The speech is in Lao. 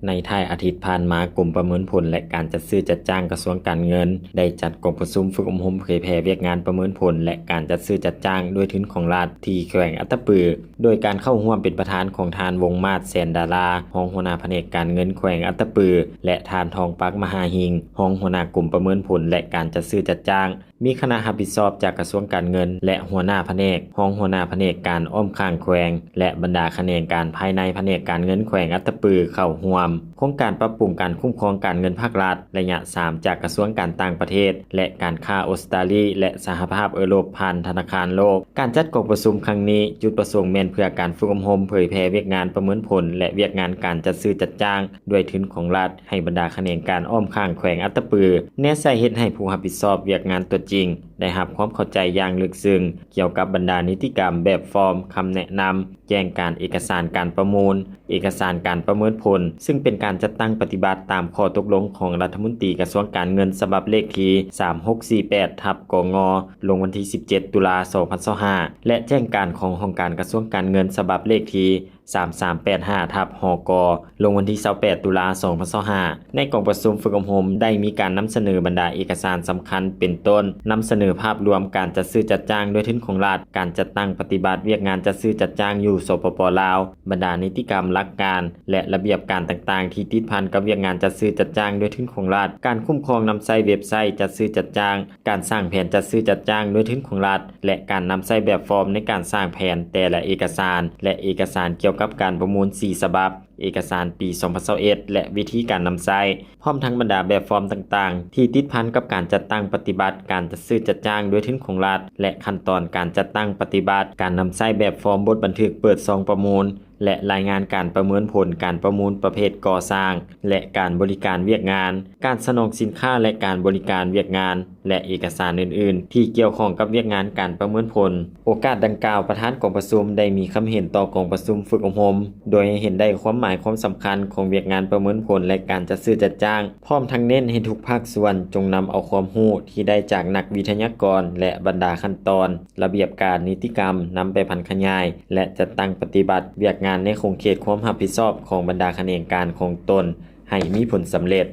ໃນທ້າຍອາທິດຜ່ານມາ, ກົມປະເມີນຜົນ ແລະ ການຈັດຊື້ຈັດຈ້າງ ກະຊວງການເງິນ ໄດ້ຈັດກອງປະຊຸມຝຶກອົບຮົມເຜີຍແຜ່ວຽກງານປະເມີນຜົນ ແລະ ການຈັດຊື້ຈັດຈ້າງດ້ວຍທຶນຂອງລັດ ທີ່ແຂວງອັດຕະປື, ໂດຍການເຂົ້າຮ່ວມເປັນປະທານຂອງທ່ານ ວົງມາດ ແສນດາລາ ຮອງຫົວໜ້າພະແນກການເງິນແຂວງອັດຕະປື ແລະ ທ່ານ ທອງປັກ ມະຫາຫິງ ຮອງຫົວໜ້າກົມປະເມີນຜົນ ແລະ ການຈັດຊື້ຈັດຈ້າງ, ມີຄະນະຮັບຜິດຊອບຈາກກະຊວງການເງິນ ແລະ ຫົວໜ້າພະແນກ, ຮອງຫົວໜ້າພະແນກການອ້ອມຂ້າງແຂວງ ແລະ ບັນດາຂະແໜງການພາຍໃນພະແນກການເງິນແຂວງອັດຕະປືເຂົ້າຮ່ວມ. ໂຄງການປັບປຸງການຄຸ້ມຄອງການເງິນພາກລັດໄລຍະສາມ ຈາກກະຊວງການຕ່າງປະເທດ ແລະ ການຄ້າອົດສະຕາລີ ແລະ ສະຫະພາບເອີຣົບ ຜ່ານທະນາຄານໂລກ. ການຈັດກອງປະຊຸມຄັ້ງນີ້ ຈຸດປະສົງແມ່ນເພື່ອການຝຶກອົບຮົມເຜີຍແຜ່ວຽກງານປະເມີນຜົນ ແລະ ວຽກງານການຈັດຊື້ຈັດຈ້າງດ້ວຍທຶນຂອງລັດ ໃຫ້ບັນດາຂະແໜງການອ້ອມຂ້າງແຂວງອັດຕະປື ແນໃສ່ເຮັດໃຫ້ຜູ້ຮັບຜິດຊອບວຽກງານຕົວຈິງ ໄດ້ຮັບຄວາມເຂົ້າໃຈຢ່າງເລິກເຊິ່ງ ກ່ຽວກັບບັນດານິຕິກຳ, ແບບຟອມ, ຄຳແນະນຳ, ແຈ້ງການເອກະສານການປະມູນ, ເອກະສານການປະເມີນຜົນ, ຊຶ່ງເປັນການຈັດຕັ້ງປະຕິບັດຕາມຂໍ້ຕົກລົງຂອງລັດຖະມົນຕີກະຊວງການເງິນ ສະບັບເລກທີສາມຫົກສີ່ແປດ ທັບ ກງ ລົງວັນທີສິບເຈັດ ຕຸລາ ສອງພັນຊາວຫ້າ ແລະ ແຈ້ງການຂອງຫ້ອງການກະຊວງການເງິນ ສະບັບເລກທີສາມສາມແປດຫ້າ ທັບ ຫກ ລົງວັນທີຊາວແປດ ຕຸລາ ສອງພັນຊາວຫ້າ. ໃນກອງປະຊຸມຝຶກອົບຮົມ ໄດ້ມີການນຳສະເໜີບັນດາເອກະສານສຳຄັນ ເປັນຕົ້ນ ນຳສະເໜີພາບລວມການຈັດຊື້ຈັດຈ້າງດ້ວຍທຶນຂອງລັດ, ການຈັດຕັ້ງປະຕິບັດວຽກງານຈັດຊື້ຈັດຈ້າງຢູ່ ສປປ ລາວ, ບັນດານິຕິກຳ, ຫຼັກການ ແລະ ລະບຽບການຕ່າງໆ ທີ່ຕິດພັນກັບວຽກງານຈັດຊື້ຈັດຈ້າງດ້ວຍທຶນຂອງລັດ, ການຄຸ້ມຄອງນຳໃຊ້ເວັບໄຊຈັດຊື້ຈັດຈ້າງ, ການສ້າງແຜນຈັດຊື້ຈັດຈ້າງດ້ວຍທຶນຂອງລັດ ແລະ ການນຳໃຊ້ແບບຟອມໃນການສ້າງແຜນແຕ່ລະເອກະສານ ແລະ ເອກະສານກ່ຽວກັບການປະມູນສີ່ສະບັບ, ເອກະສານປີສອງພັນຊາວເອັດ ແລະ ວິທີການນຳໃຊ້, ພ້ອມທັງບັນດາແບບຟອມຕ່າງໆ ທີ່ຕິດພັນກັບການຈັດຕັ້ງປະຕິບັດການຈັດຊື້ຈັດຈ້າງດ້ວຍທຶນຂອງລັດ ແລະ ຂັ້ນຕອນການຈັດຕັ້ງປະຕິບັດການນຳໃຊ້ແບບຟອມບົດບັນທຶກເປີດຊອງປະມູນ ແລະ ລາຍງານການປະເມີນຜົນການປະມູນປະເພດກໍ່ສ້າງ ແລະ ການບໍລິການວຽກງານ, ການສະໜອງສິນຄ້າ ແລະ ການບໍລິການວຽກງານ ແລະ ເອກະສານອື່ນໆ ທີ່ກ່ຽວຂ້ອງກັບວຽກງານການປະເມີນຜົນ. ໂອກາດດັ່ງກ່າວ, ປະທານກອງປະຊຸມໄດ້ມີຄຳເຫັນຕໍ່ກອງປະຊຸມຝຶກອົບຮົມ ໂດຍໃຫ້ເຫັນໄດ້ຄວາມໝາຍຄວາມສຳຄັນຂອງວຽກງານປະເມີນຜົນ ແລະ ການຈັດຊື້ຈັດຈ້າງ, ພ້ອມທັງເນັ້ນໃຫ້ທຸກພາກສ່ວນຈົ່ງນຳເອົາຄວາມຮູ້ທີ່ໄດ້ຈາກນັກວິທະຍາກອນ ແລະ ບັນດາຂັ້ນຕອນ, ລະບຽບການ, ນິຕິກຳ ນຳໄປຜັນຂະຫຍາຍ ແລະ ຈັດຕັ້ງປະຕິບັດວຽກງານໃນຂົງເຂດຄວາມຮັບຜິດຊອບຂອງບັນດາຂະແໜງການຂອງຕົນໃຫ້ມີຜົນສຳເລັດ.